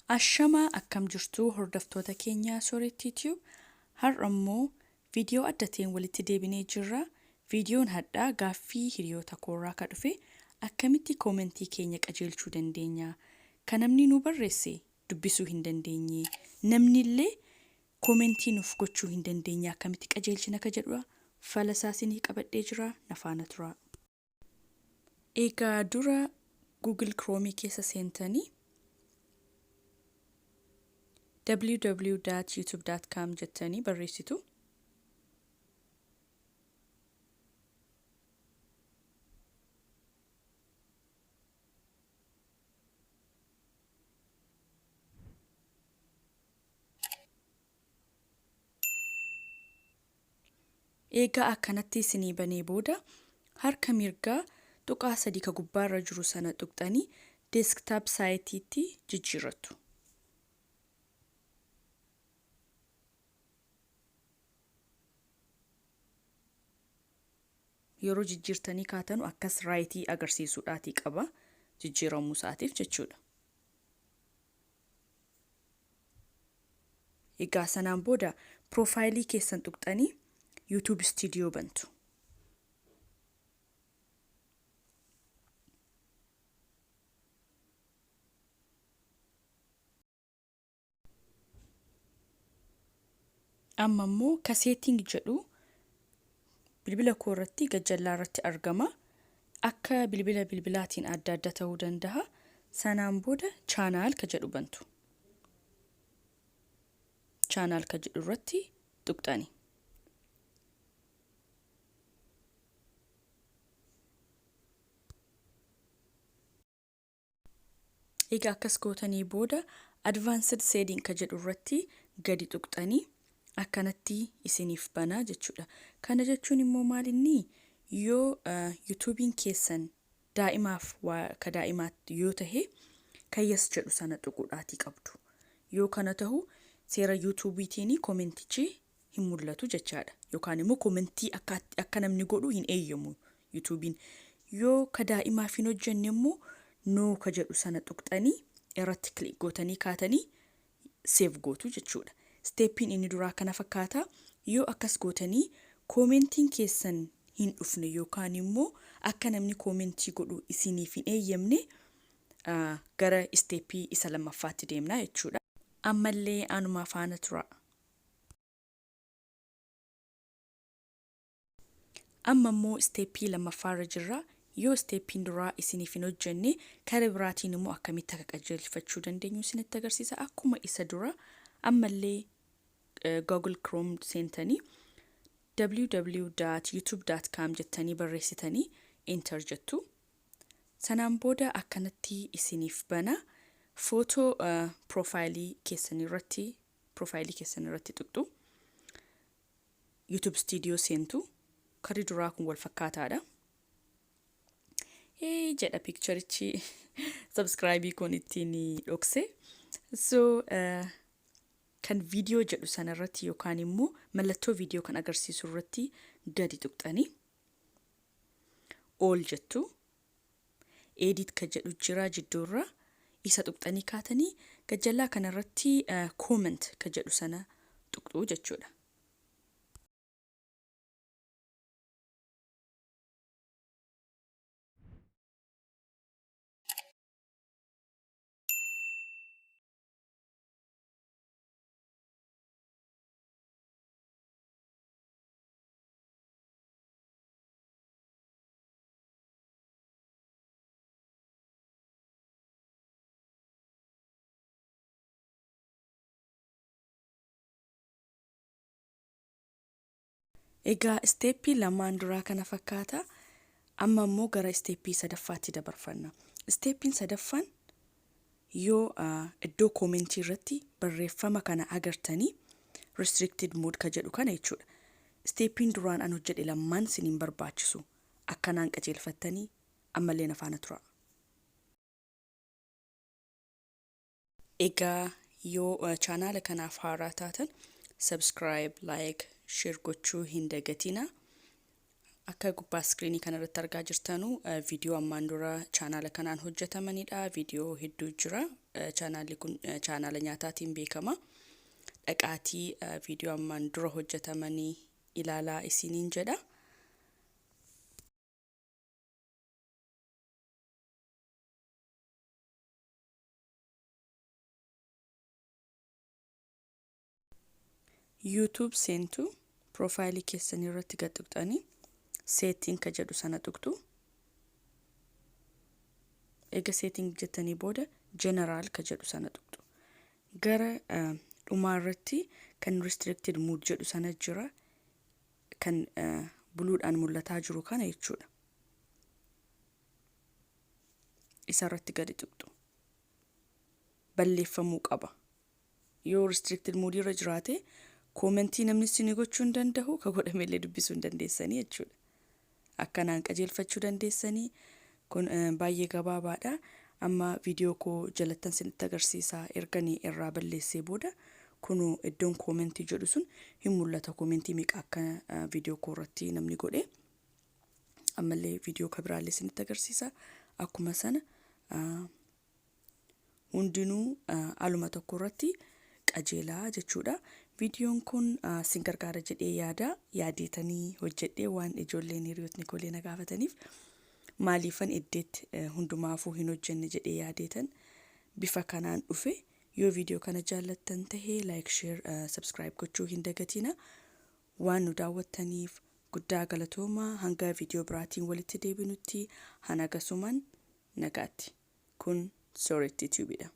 Ashamaa, akkam jirtu hordoftoota keenya Sooretti Tube? Har'a immoo viidiyoo adda ta'een walitti deebinee jirra. Viidiyoon hadhaa gaaffii hiriyoota koorraa ka dhufe, akkamitti koomentii keenya qajeelchuu dandeenya? Ka namni nu barreesse dubbisuu hin dandeenye. Namni illee koomentii nuuf gochuu hin dandeenye, akkamitti qajeelchina ka jedhudha. Fala isaa isinii qabadhee jira, na faana tura. Egaa dura Google Chrome keessa seentanii www.youtube.com jettanii barreessitu. Eegaa akkanatti isinii banee booda, harka mirgaa tuqaa sadii ka gubbaarra jiru sana tuqxanii desktop site tti jijjiirrattu. Yeroo jijjiirtanii kaatanu akkas raayitii agarsiisuudhaatii qaba jijjiiramuu isaatiif jechuudha. Egaa sanaan booda piroofaayilii keessan tuqxanii YouTube Studio bantu. Amma immoo ka setting jedhu bilbila koo irratti gajjallaa irratti argama. Akka bilbila bilbilaatiin adda adda ta'uu danda'a. Sanaan booda channel ka jedhu bantu. Channel ka jedhu irratti tuqxani. Egaa akkas gootanii booda advanced setting ka jedhu irratti gadi tuqxanii akkanatti isiniif banaa jechuudha. Kana jechuun immoo maal inni, yoo YouTube'n keessan daa'imaaf, waa ka daa'imaatti yoo tahe, kan yes jedhu sana tuquudhaatii qabdu. Yoo kana tahu seera YouTube'tiin koomentichi hin mul'atu jechaadha. Yookaan immoo koomentii akka namni godhu hin eeyyamu YouTube'n. Yoo ka daa'imaaf hin hojjenne immoo no ka jedhu sana tuqxanii irratti click gootanii kaatanii save gootu jechuudha. Steeppiin inni duraa kana fakkaata. Yoo akkas gootanii koomentiin keessan hin dhufne yookaan immoo akka namni koomentii godhu isiniif hin eeyyamne, gara isteeppii isa lammaffaatti deemna jechuudha. Ammallee anuma faana tura. Amma immoo isteeppii lammaffaarra jirra. Yoo isteeppiin duraa isiniif hin hojjenne, kara biraatiin immoo akkamitti akka qajeelfachuu dandeenyu isinitti agarsiisa. Akkuma isa dura ammallee Google Chrome seentanii www.youtube.com jettanii barreessitanii enter jettu. Sanaan booda akkanatti isiniif bana. Footoo piroofaayilii keessan irratti, piroofaayilii keessan irratti tuqxu. YouTube Studio seentu. Karri duraa kun wal fakkaataadha. Ee jedha, piikcharichi subscribe kun ittiin dhokse. So kan viidiyoo jedhu sana irratti yookaan immoo mallattoo viidiyoo kan agarsiisu irratti gadi tuqxanii all jettu. Edit ka jedhu jira jidduurra, isa tuqxanii kaatanii gajjallaa kanarratti comment ka jedhu sana tuqxu jechuudha. Egaa isteeppii lamaan duraa kana fakkaata. Amma immoo gara isteeppii sadaffaatti dabarfanna. Isteeppiin sadaffaan yoo iddoo koomentii irratti barreeffama kana agartanii, restricted mode ka jedhu kana jechuudha. Isteeppiin duraan an hojjedhe lamaan isiniin barbaachisu. Akkanaan qajeelfattanii ammallee na faana tura. Egaa yoo chaanaala kanaaf haaraa taatan subscribe, like, share gochuu hin dagatina. Akka gubbaa iskiriinii kanarratti argaa jirtanu viidiyoo ammaan dura chaanaala kanaan hojjetamanidha. Viidiyoo hedduu jira. Chaanaalli kun chaanaala nyaataatiin beekama. Dhaqaatii viidiyoo ammaan dura hojjetamanii ilaalaa isiniin jedha. YouTube seentu, profile keessanii irratti gad tuqxanii setting ka jedhu sana tuqxu. Eega setting jettanii booda general ka jedhu sana tuqxu. Gara dhumaa irratti kan restricted mode jedhu sana jira, kan buluudhaan mul'ataa jiru kana jechuudha. Isa irratti gadi tuqxu. Balleeffamuu qaba. Yoo restricted mode irra jiraate, comment namni isin gochuu hin danda'u, ka godhamellee dubbisuu hin dandeessanii jechuudha. Akkanaan qajeelfachuu dandeessanii. Kun baay'ee gabaabaadha. Amma viidiyoo koo jalattan isinitti agarsiisaa. Erganii irraa balleessee booda kunuu iddoon comment jedhu sun hin mul'ata, comment meeqa akka viidiyoo koo irratti namni godhe. Ammallee viidiyoo ka biraallee isinitti agarsiisa. Akkuma sana hundinuu aluma tokko irratti qajeelaa jechuudha. Viidiyoon kun sin gargaara jedhee yaada yaadeetanii hojjedhee, waan ijoolleen hiriyootni kolee na gaafataniif, maaliifan iddeetti hundumaafuu hin hojjenne jedhee yaadeetan bifa kanaan dhufe. Yoo viidiyoo kana jaallattan tahee, like, share, subscribe gochuu hin dagatina. Waan nu daawwattaniif guddaa galatoomaa. Hanga viidiyoo biraatiin walitti deebinutti hanagasuman nagaatti. Kun Sooretti Tubeidha.